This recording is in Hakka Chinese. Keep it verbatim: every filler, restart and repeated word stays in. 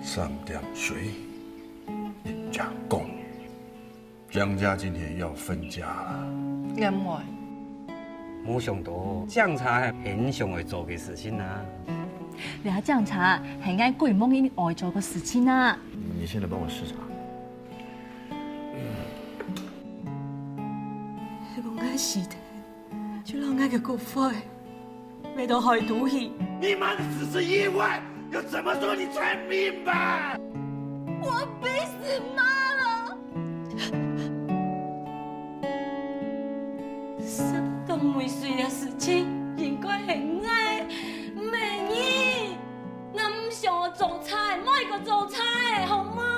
三点水，人家讲，江家今天要分家了。因为没想到警察还很想要做个事情啊。你警察还爱鬼梦一定爱做个事情啊。你现在帮我视察。你讲个时代，就让那个骨灰。 飞到海肚去。你妈的只是意外，要怎么说你才明白？我逼死妈了。这个未遂的事情应该很爱美你，那不想我做差，莫个做差，好吗？